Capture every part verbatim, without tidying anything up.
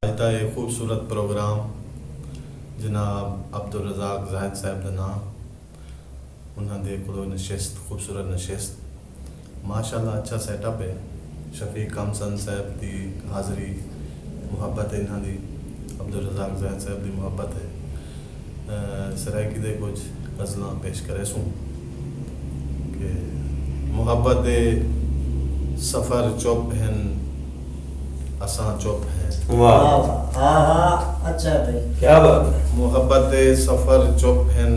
اڄ دا اے خوبصورت پروگرام جناب عبدالرزاق زاہد صاحب دا ناں، انہاں دے کولوں نشست، خوبصورت نشست۔ ماشاءاللہ اچھا سیٹ اپ ہے۔ شفیق کمسن صاحب دی حاضری، محبت ہے انہاں دی، عبدالرزاق زاہد صاحب دی محبت ہے۔ اے، سرائیکی دے کجھ غزلاں پیش کریسوں کہ محبت دے سفر چپ ہن، اساں چپ ہیں۔ واہ۔ واہ، ہاں، ہاں، اچھا ہے بھائی۔ کیا بات ہے۔ محبت دے سفر چپ ہن،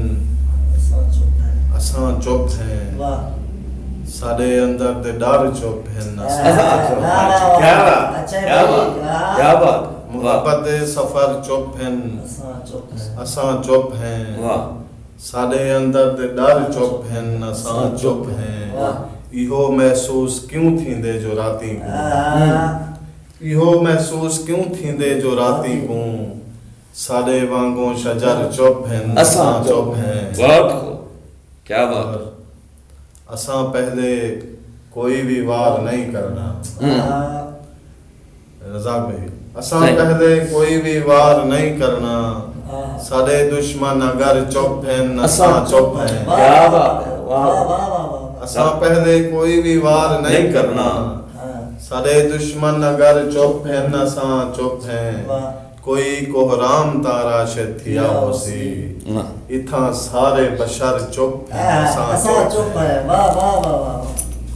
اساں چپ ہیں۔ اساں چپ ہیں۔ واہ۔ ساݙے اندر دے ݙر چپ ہن، اساں واہ، چپ واہ، ہیں۔ واہ، واہ۔ کیا بات، اچھا ہے کیا بھائی، بات، واہ۔ کیا بات۔ محبت دے سفر چپ ہن، اساں چپ ہیں۔ اساں چپ ہیں۔ واہ۔ ساݙے اندر دے ݙر چپ ہن، اساں چپ ہیں۔ واہ۔ ایہو محسوس کیوں تھیندے جو راتیں کوں؟ ہاں۔ ایہو محسوس کیوں تھیندے جو راتیں کوں؟ ساݙے وانگوں شجر چپ ہن، اساں اساں چپ چپ ہیں۔ واہ۔ کیا بات۔ اور اساں پہلے کوئی وی وار نہیں کرنا۔ ہوں۔ رزاق بھائی، اساں صحیح۔ پہلے کوئی وی وار نہیں کرنا۔ ہاں۔ ساݙے دشمن اگر چپ ہن، اساں اساں چپ ہیں۔ کیا بات ہے، واہ۔ واہ، واہ، واہ، واہ۔ اساں پہلے کوئی وی وار نہیں نہیں کرنا۔ کرنا۔ ہاں۔ ساݙے دشمن اگر چپ ہن، اساں چپ ہیں۔ واہ۔ کوئی کوہرام تاں راشد تھیا ہوسی۔ واہ۔ اتھاں سارے بشر چپ ہیں، ہاں، اساں اساں چپ چپ ہیں۔ واہ، واہ، واہ، واہ، واہ۔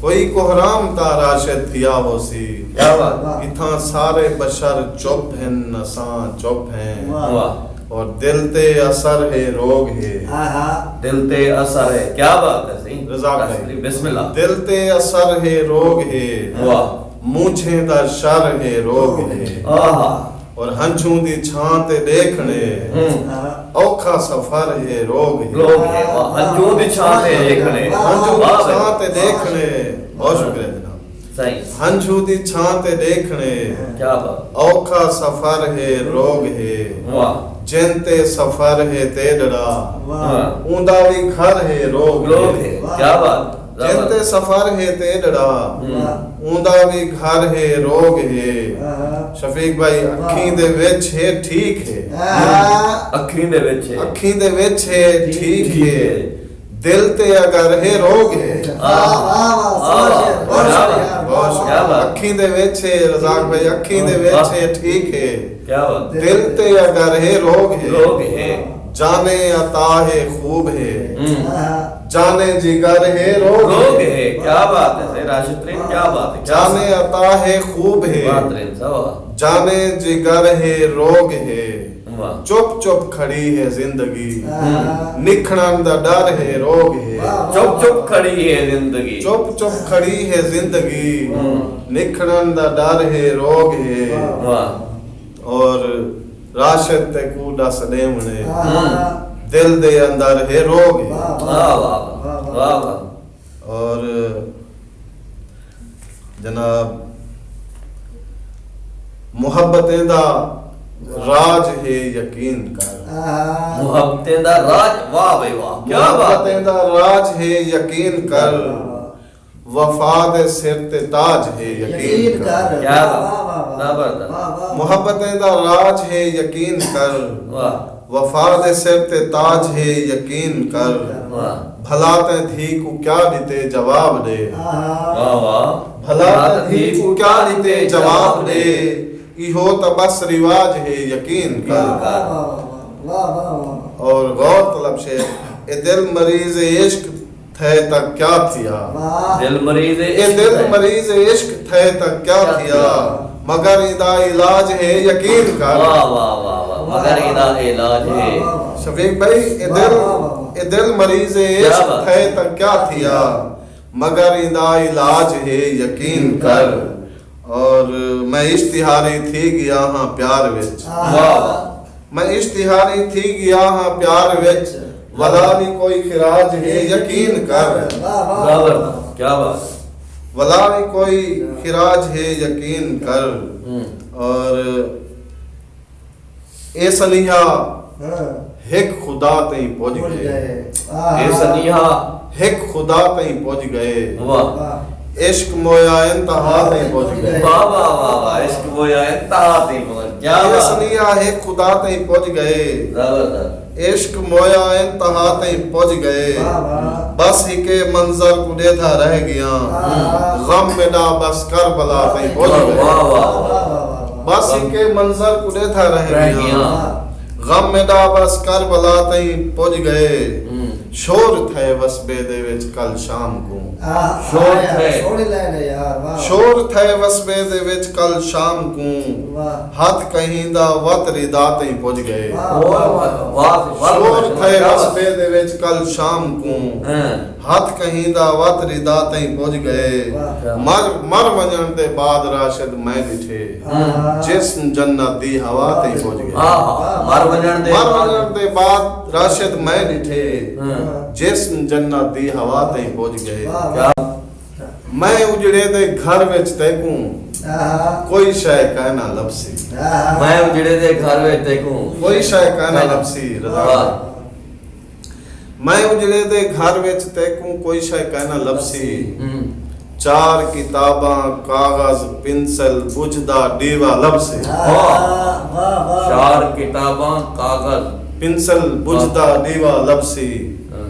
کوئی کوہرام تاں راشد تھیا ہوسی۔ کیا بات۔ واہ۔ اتھاں سارے بشر چپ ہن، اساں چپ ہیں۔ واہ۔ واہ۔ اور دل تے اثر ہے، روگ ہے۔ ہاں، ہاں۔ دل تے اثر ہے، کیا بات ہے سئیں۔ رزاق بھائی۔ بسم اللہ۔ دل تے اثر ہے، روگ ہے۔ واہ۔ مونجھیں دا شر ہے، روگ ہے۔ آہا۔ اور ہنجھوں دی چھاں تے ݙیکھݨے، ہوں۔ اوکھا سفر ہے، روگ ہے۔ روگ ہے، واہ۔ ہنجھوں دی چھاں تے ݙیکھݨے۔ ہنجھوں دی واہ بھائی۔ چھاں تے ݙیکھݨے۔ بہت شکریہ جناب۔ صحیح۔ ہنجھوں دی چھاں تے ݙیکھݨے۔ کیا بات۔ اوکھا سفر ہے، روگ ہے۔ واہ۔ جن تے سفر ہے تیݙڑا۔ واہ۔ اوندا وی گھر ہے، روگ روگ ہے۔ ہے۔ کیا بات۔ جن تے سفر ہے تیݙڑا، ہوں۔ اوندا وی گھر ہے، روگ ہے۔ ہاں۔ شفیق بھائی، واہ۔ اکھیں دے وچ ہے، ٹھیک ہے۔ ہاں۔ اکھیں دے وچ ہے۔ اکھیں دے وچ ہے، ٹھیک ٹھیک ہے۔ ہے۔ دل تے اگر ہے، روگ ہے۔ واہ، واہ، واہ، واہ، واہ، بہت شکریہ، بہت شکریہ۔ کیا بات۔ اکھیں دے وچ ہے، رزاق بھائی، اکھیں دے وچ واہ۔ ہے، ٹھیک ہے۔ کیا بات۔ دل تے اگر ہے، روگ ہے۔ روگ ہے۔ جانیں عطا ہے، خوب ہے۔ ہوں۔ ہاں۔ جانیں جگر ہے، روگ روگ ہے۔ ہے۔ کیا بات ہے سئیں راشد ترین، کیا بات ہے، کیا جانیں عطا ہے، خوب ہے۔ واہ ترین صاحب، واہ۔ جانیں جگر ہے، روگ ہے۔ واہ۔ چپ چپ کھڑی ہے زندگی۔ ہاں۔ نکھڑݨ دا ݙر ہے، روگ ہے۔ واہ، واہ، چپ چپ کھڑی ہے زندگی۔ چپ چپ کھڑی ہے زندگی۔ ہوں۔ نکھڑݨ دا ݙر ہے، روگ ہے۔ واہ۔ واہ۔ اور راشد تیکوں ݙس ݙیوݨے۔ ہاں۔ دل دے اندر ہے، روگ ہے۔ واہ، واہ، واہ، واہ۔ اور جناب، محبتیں دا راج ہے، یقین کر۔ آہا۔ محبتیں دا راج، واہ بھائی واہ، کیا بات ہے۔ محبتیں دا راج ہے، یقین کر۔ واہ، واہ۔ وفا دے سر تے تاج ہے، یقین یقین کر۔ کر۔ کیا بات۔ واہ، واہ، واہ، واہ۔ زبردست۔ واہ، واہ، واہ۔ محبتیں دا راج ہے، یقین کر۔ واہ۔ وفا دے سر تے تاج ہے، یقین کر۔ واہ۔ بھلا تیں دھی کوں کیا ݙتے، جواب ݙے۔ آہا۔ واہ واہ۔ بھلا تیں دھی کوں کیا ݙتے، جواب ݙے۔ ایہو تاں بس رواج ہے، یقین کر۔ واہ، واہ، واہ، واہ۔ اور غور طلب شعر، اے دل مریض عشق تھئے تاں کیا تھیا؟ واہ۔ دل مریض اے عشق دل تھئے۔ مریض عشق تھئے تاں کیا کیا تھیا؟ تھیا؟ مگر ایندا علاج ہے، یقین کر۔ واہ، واہ، واہ، واہ۔ مگر ایندا علاج ہے۔ واہ، واہ، واہ۔ شفیق بھائی، اے واہ، دل، واہ، واہ، واہ۔ اے دل مریض کیا عشق بات۔ تھئے تاں کیا تھیا؟ مگر ایندا علاج ہے، یقین کر۔ اور میں اشتہاری تھی ڳیا ہاں پیار وچ۔ واہ، واہ۔ میں اشتہاری تھی ڳیا ہاں پیار وچ، ولا وی کوئی خراج ہے، یقین کر۔ واہ، واہ۔ برابر، کیا بات۔ ولا وی کوئی خراج ہے، یقین کر۔ ہوں۔ اور اے سنیہا ہاں۔ ہک خدا تئیں پڄ پڄ ڳئے۔ ڳئے۔ آہا۔ اے سنیہا ہک خدا تئیں پڄ ڳئے۔ واہ۔ واہ۔ عشق مویا انتہا تئیں پڄ ڳئے۔ واہ، واہ، واہ، واہ، عشق مویا انتہا تئیں پڄ ڳئے۔ کیا بات۔ سنیا ہک خدا تئیں پڄ ڳئے۔ زبردست۔ عشق مویا انتہا تئیں پڄ ڳئے۔ واہ، واہ۔ بس ہکے منظر کوں ݙیہدا رہ ڳیاں۔ واہ۔ غم میݙا بس کربلا تئیں پڄ ڳئے۔ واہ، واہ، واہ، واہ۔ بس ہکے منظر کوں ݙیہدا رہ رہ ڳیاں۔ ڳیاں۔ غم میݙا بس کربلا تئیں پڄ ڳئے۔ ہوں۔ شور تھئے وسبے دے وچ کل شام کوں۔ آہ، شور آہ، تھئے۔ سوہݨی لائن ہے یار، واہ۔ شور تھئے وسبے دے وچ کل شام کوں۔ واہ۔ ہتھ کہیں دا وت ردا تئیں پڄ ڳئے۔ واہ، واہ، واہ، واہ۔ واہ، واہ، شور واہ، تھئے کیا بات۔ وسبے دے وچ کل شام کوں۔ ہاں۔ ہتھ کہیں دا وت ردا تئیں پڄ ڳئے۔ واہ۔ مر، مر ونڄݨ دے بعد راشد میں ݙٹھے۔ ہاں۔ جسم جنت دی ہوا تئیں پڄ ڳئے۔ ہاں، ہاں۔ مر ونڄݨ دے مر بعد۔ ونڄݨ دے بعد راشد میں ݙٹھے۔ ہاں۔ جسم جنت دی ہوا تئیں پڄ ڳئے۔ واہ، واہ۔ میں اجڑے دے گھر وچ تیکوں آہا۔ کوئی شے کائنا لبھسی۔ آہا۔ میں اجڑے دے گھر وچ تیکوں کوئی شے کائنا کائنا۔ لبھسی، رضا۔ واہ۔ میں اجڑے دے گھر وچ تیکوں کوئی شے کائنا لبھسی۔ ہوں۔ چار کتاباں، کاغذ، پنسل، بجھ دا ݙیوا لبھسی۔ واہ۔ واہ، واہ، واہ۔ چار کتاباں، کاغذ۔ پنسل، بجھ دا ݙیوا لبھسی۔ ہاں۔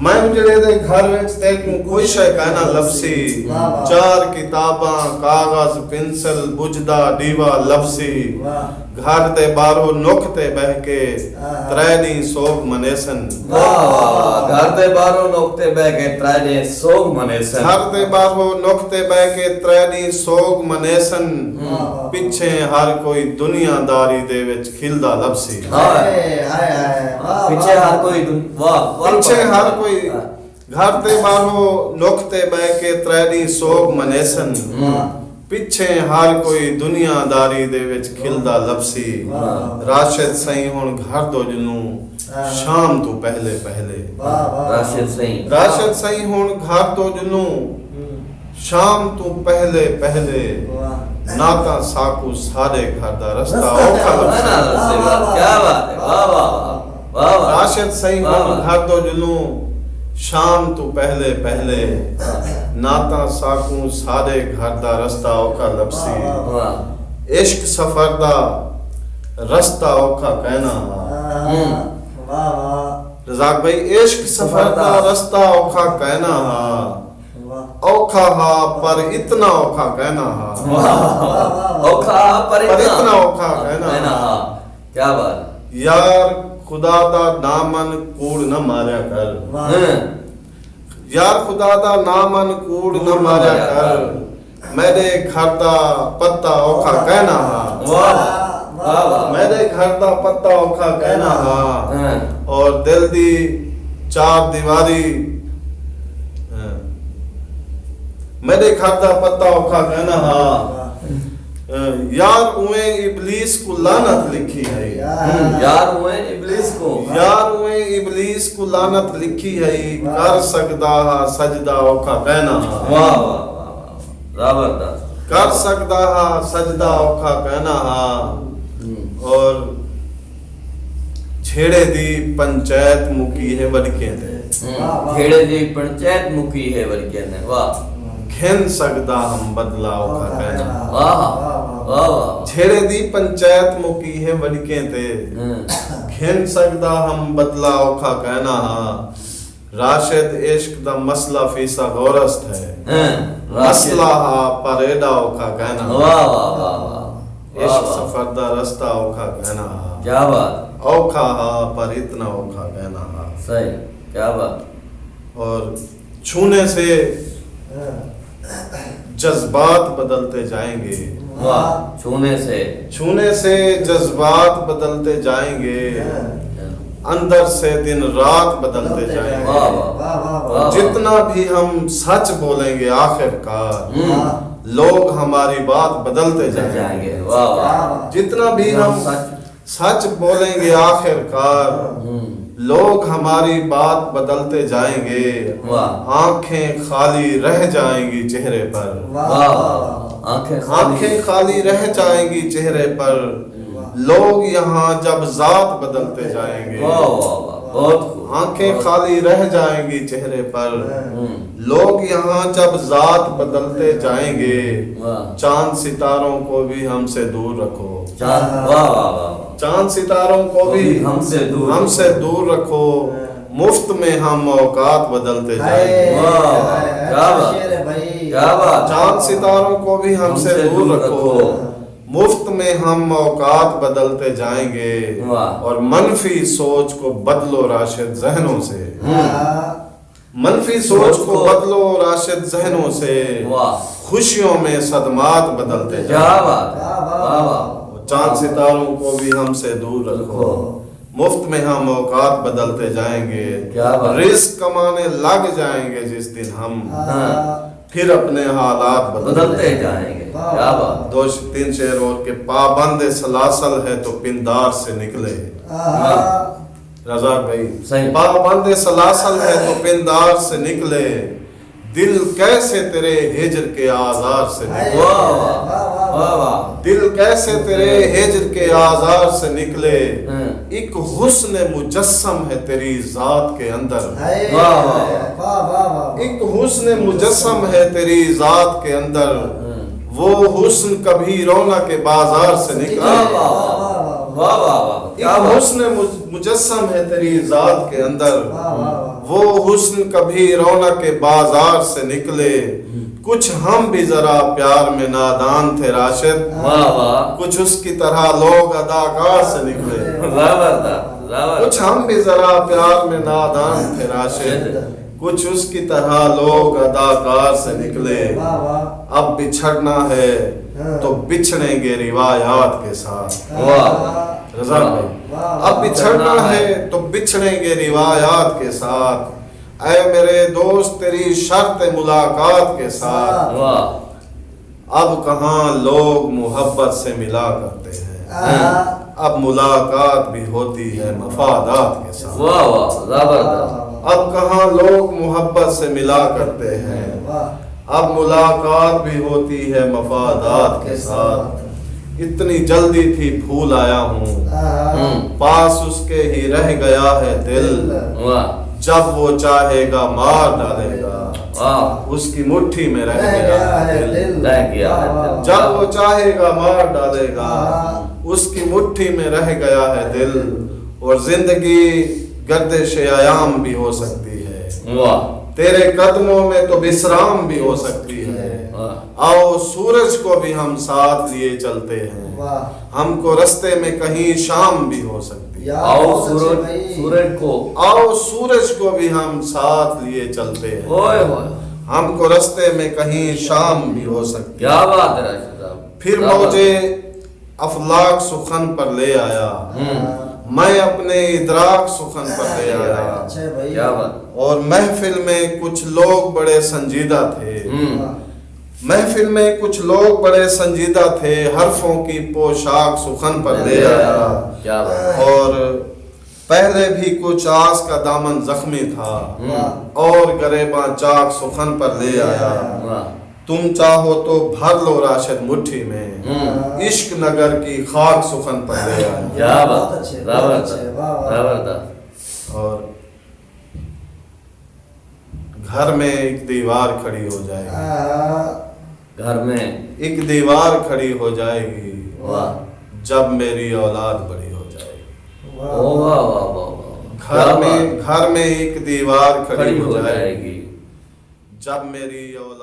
میں اجڑے دے گھر وچ تیکوں کوئی شے کائنا لبھسی۔ واہ، واہ۔ چار کتاباں، کاغذ، پنسل، بجھ دا ݙیوا لبھسی۔ واہ۔ گھر دے ٻاہروں نک تے ٻہہ کے آہا۔ ترے ݙینہہ سوگ منیسن۔ واہ، واہ، واہ۔ گھر دے ٻاہروں نک تے ٻہہ کے ترے ݙینہہ سوگ منیسن۔ گھر دے ٻاہروں نک تے ٻہہ کے ترے ݙینہہ سوگ منیسن۔ واہ، واہ۔ پچھے ہر کوئی دنیا داری دے وچ کھلدا لبھسی۔ ہائے۔ ہائے، ہائے، ہائے۔ واہ، پچھے واہ۔ ہر کوئی دن-، واہ، واہ، پچھے واہ۔ ہر کوئی ہاں۔ گھر دے ٻاہروں نک تے ٻہہ کے ترے ݙینہہ سوگ منیسن۔ ہوں۔ پچھے ہر کوئی دنیا داری دے وچ کھلدا لبھسی۔ واہ۔ راشد سئیں ہݨ گھر توں ڄلوں ہاں۔ شام توں پہلے پہلے۔ واہ، واہ۔ راشد سئیں۔ راشد سئیں ہݨ گھر توں ڄلوں ہوں۔ شام توں پہلے پہلے واہ۔ نہ تاں ساکوں ساݙے گھر دا رستہ رستہ اوکھا لبھسی۔ واہ، واہ، واہ۔ کیا بات ہے، واہ، واہ، واہ، واہ، واہ۔ راشد سئیں واہ، ہݨ واہ۔ گھر توں ڄلوں شام توں پہلے پہلے نہ تاں ساکوں ساݙے گھر دا رستہ اوکھا لبھسی۔ واہ، واہ۔ واہ۔ عشق سفر دا رستہ اوکھا کائنا ہا۔ ہوں۔ واہ، واہ۔ رزاق بھائی، عشق سفر دا رستہ اوکھا کائنا ہا۔ واہ۔ اوکھا ہا پر اتنا اوکھا کائنا ہا۔ واہ، واہ، واہ، واہ۔ اوکھا ہا پر پر اتنا اتنا اوکھا کائنا کائنا ہا۔ ہا۔ کیا بات۔ یار خدا دا ناں من کوڑ نہ ماریا کر۔ واہ۔ ہاں۔ یار خدا دا ناں من کوڑ نہ کوڑ نہ ماریا ماریا کر۔ کر۔ میݙے گھر دا پتہ اوکھا کائنا ہا۔ واہ، واہ، واہ۔ میݙے گھر دا پتہ اوکھا کائنا ہا۔ ہاں۔ اور دل دی چار دیواری، ہاں۔ میݙے گھر دا پتہ اوکھا کائنا ہا۔ واہ۔ ہاں۔ یار اوئیں ابلیس کوں لعنت لکھی ہئی۔ ہوں، یار اوئیں ابلیس کوں۔ یار اوئیں ابلیس کوں لعنت لکھی ہئی۔ واہ۔ کر سڳدا ہا سجدہ اوکھا کائنا ہا۔ واہ، واہ، واہ، واہ۔ زبردست۔ کر سڳدا ہا سجدہ اوکھا کائنا ہا۔ ہوں۔ اور جھیڑے دی پنچایت مکی ہے وݙکیں تے۔ ہوں۔ واہ، واہ۔ جھیڑے دی پنچایت مکی ہے وݙکیں تے۔ واہ۔ گھن سڳدا ہم بدلہ اوکھا کائنا ہا۔ واہ، واہ، واہ، واہ۔ جھیڑے دی پنچایت مکی ہے وݙکیں تے۔ ہوں۔ گھن سڳدا ہم بدلہ اوکھا کائنا ہا۔ راشد، عشق دا مسئلہ فیسا غورست ہے۔ ہاں، راشد۔ مسئلہ ہا پر ایݙا اوکھا کائنا۔ واہ، واہ، واہ، واہ۔ عشق واہ، واہ۔ سفر دا رستہ اوکھا کائنا ہا۔ کیا بات۔ اوکھا ہا پر اتنا اوکھا کائنا ہا۔ صحیح، کیا بات۔ اور چھونے سے جذبات بدلتے جائیں گے۔ واہ، چھونے سے۔ چھونے سے جذبات بدلتے جائیں گے۔ ہاں۔ اندر سے دن رات بدلتے جائیں گے۔ واہ، واہ۔ واہ، واہ، واہ۔ جتنا بھی ہم سچ بولیں گے آخر کار، ہوں۔ لوگ ہماری بات بدلتے جائیں گے۔ جائیں گے۔ واہ، واہ۔ جتنا بھی ہم ہم سچ سچ بولیں گے آخر کار، ہوں۔ لوگ ہماری بات بدلتے جائیں گے۔ واہ۔ آنکھیں خالی رہ جائیں گی چہرے پر۔ واہ، واہ، واہ۔ آنکھیں خالی۔ آنکھیں خالی رہ جائیں گی چہرے پر۔ واہ۔ لوگ یہاں جب ذات بدلتے جائیں گے۔ واہ، واہ، واہ۔ بہت خوب۔ آنکھیں خالی رہ جائیں گی چہرے پر۔ ہوں۔ لوگ یہاں جب ذات بدلتے جائیں گے، واہ۔ چاند ستاروں کو بھی ہم سے دور رکھو۔ چاند، واہ، واہ، واہ، واہ۔ چاند ستاروں کو بھی ہم سے دور ہم سے دور رکھو۔ مفت میں ہم اوقات بدلتے جائیں گے۔ ہائے، واہ، ہائے، ہائے، کیا اچھا بات۔ شعر ہے بھائی۔ کیا بات۔ چاند ستاروں کو بھی ہم ہم سے سے دور دور رکھو۔ رکھو۔ مفت میں ہم اوقات بدلتے جائیں گے۔ واہ۔ اور منفی سوچ کو بدلو راشد ذہنوں سے۔ ہوں۔ منفی سوچ سوچ کو کو بدلو راشد ذہنوں سے۔ واہ۔ خوشیوں میں صدمات بدلتے جائیں گے۔ کیا بات ہے۔ واہ، واہ، واہ، واہ۔ واہ۔ چاند ستاروں کو بھی ہم سے دور رکھو۔ رکھو۔ مفت میں ہم اوقات بدلتے جائیں گے۔ کیا بات۔ رزق کمانے لگ جائیں گے جس دن ہم، ہاں۔ پھر اپنے حالات بدلتے بدلتے جائیں گے۔ واہ۔ کیا بات۔ دو ش-، تین شعر اور کہ پابند سلاسل ہے تو پندار سے نکلے۔ آہا۔ رضا بھائی، صحیح۔ پابند سلاسل ہے تو پندار سے نکلے، دل کیسے تیرے ہجر کے آزار سے نکلے۔ واہ، واہ، واہ، واہ۔ دل کیسے تیرے ہجر کے آزار سے نکلے، ہاں۔ ایک حسن مجسم ہے تیری ذات کے اندر۔ ہائے، واہ، واہ۔ واہ، واہ، واہ، واہ۔ ایک حسن مجسم ہے تیری ذات کے اندر، ہاں۔ وہ حسن کبھی رونق بازار سے نکلے۔ واہ، واہ، واہ۔ واہ، واہ، واہ۔ ایک کیا بات۔ حسن مج-، مجسم ہے تیری ذات کے اندر۔ واہ، واہ، واہ۔ وہ حسن کبھی رونق بازار سے نکلے۔ ہوں۔ کچھ ہم بھی ذرا پیار میں نادان تھے راشد۔ واہ، واہ۔ کچھ اس کی طرح لوگ اداکار سے نکلے۔ زبردست، زبردست۔ کچھ ہم بھی ذرا پیار میں نادان تھے راشد۔ شد۔ کچھ اس کی طرح لوگ اداکار سے نکلے۔ واہ، واہ۔ اب بچھڑنا ہے ہاں۔ تو بچھڑیں گے روایات کے ساتھ۔ واہ۔ رضا واہ۔ بھائی، واہ، اب واہ۔ بچھڑنا ہے تو بچھڑیں گے روایات کے ساتھ۔ اے میرے دوست، تیری شرط ملاقات کے ساتھ۔ واہ۔ اب کہاں لوگ محبت سے ملا کرتے ہیں، آہا۔ اب ملاقات بھی ہوتی ہے مفادات کے ساتھ۔ واہ، واہ، زبردست۔ اب کہاں لوگ محبت سے ملا کرتے ہیں، واہ۔ اب ملاقات بھی ہوتی ہے مفادات کے ساتھ۔ اتنی جلدی تھی بھول آیا ہوں، آہا۔ ہوں۔ پاس اس کے ہی رہ گیا ہے دل۔ واہ۔ جب وہ چاہے گا مار ڈالے گا، واہ۔ اس کی مٹھی میں رہ رہ گیا گیا ہے ہے دل۔ دل۔ رہ گیا ہے دل۔ جب وہ چاہے گا مار ڈالے گا، آہا۔ اس کی مٹھی میں رہ گیا ہے دل۔ اور زندگی گردش ایام بھی ہو سکتی ہے۔ واہ۔ تیرے قدموں میں تو بسرام بھی ہو سکتی ہے۔ واہ۔ آؤ سورج کو بھی ہم ساتھ لیے چلتے ہیں۔ واہ۔ ہم کو رستے میں کہیں شام بھی ہو سکتی ہے۔ یار، آؤ بہت اچھے سورج، بھائی۔ سورج کو۔ آؤ سورج کو بھی ہم ساتھ لیے چلتے ہیں۔ اوئے ہوئے۔ ہم کو رستے میں کہیں شام بھی ہو سکتی ہے۔ کیا بات ہے راشد صاحب۔ پھر کیا بات موجے ہے۔ افلاک سخن پر لے آیا۔ ہوں۔ میں اپنے ادراک سخن پر لے آیا۔ اچھا بھائی۔ کیا بات۔ اور محفل میں کچھ لوگ بڑے سنجیدہ تھے۔ ہوں۔ محفل میں کچھ لوگ بڑے سنجیدہ تھے، حرفوں کی پوشاک سخن پر لے آیا۔ کیا بات۔ اور پہلے بھی کچھ آس کا دامن زخمی تھا، ہوں۔ اور گریباں چاک سخن پر لے آیا۔ واہ۔ تم چاہو تو بھر لو راشد مٹھی میں، ہوں۔ عشق نگر کی خاک سخن پر لے آیا۔ کیا بات۔ بہت اچھے، بہت زبردست، اچھے، واہ، واہ۔ زبردست۔ اور گھر میں ایک دیوار کھڑی ہو جائے گی۔ آہا۔ گھر میں۔ ایک دیوار کھڑی ہو جائے گی۔ واہ۔ جب میری اولاد بڑی ہو جائے گی۔ واہ۔ او واہ، واہ، واہ، واہ۔ گھر کیا میں، بات۔ گھر میں ایک دیوار کھڑی کھڑی ہو ہو جائے جائے گی۔ گی۔ جب میری اولاد